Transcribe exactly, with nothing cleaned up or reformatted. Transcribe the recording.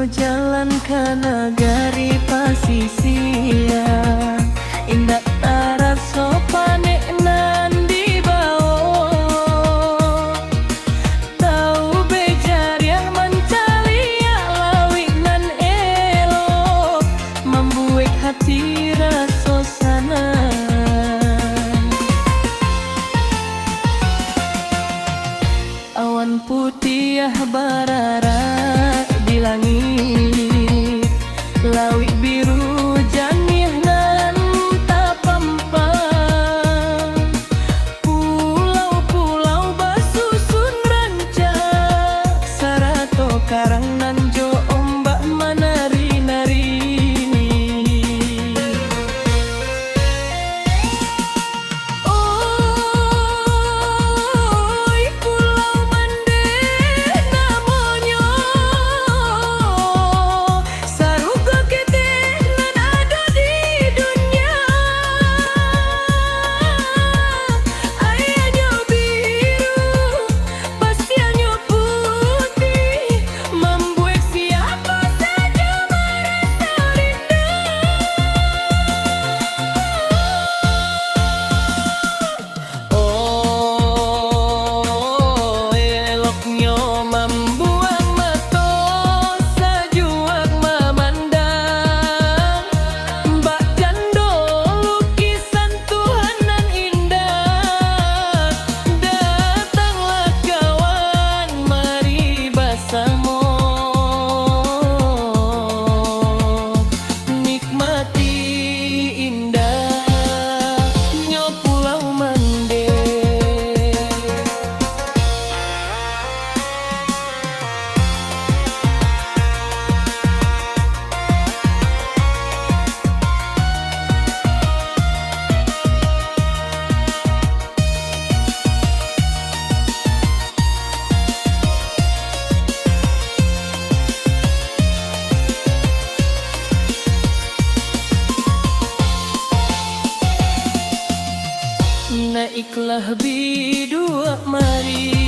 Jalan ka nagari pasisia, indak taraso panek nan dibawo. Tau bajariah mancaliak lawik nan elok, mambuek hati raso sanang. Awan putiah bararak di langik, lawik biru janiah nan tapampang. Pulau-pulau basusun rancak, sarato karang nan jo ombak manari-nari. Oi, Pulau Mandeh namonyo, sarugo ketek nan ado di dunia. Aianyo biru, pasianyo putiah, mambuek siapo sajo maraso rindu. Oh, eloknyo mambuang mato, sajuak mamandang, bak cando lukisan Tuhan nan indah. Datanglah kawan, mari basamo nikmati indahnyo Pulau Mandeh. Naiklah biduak mari.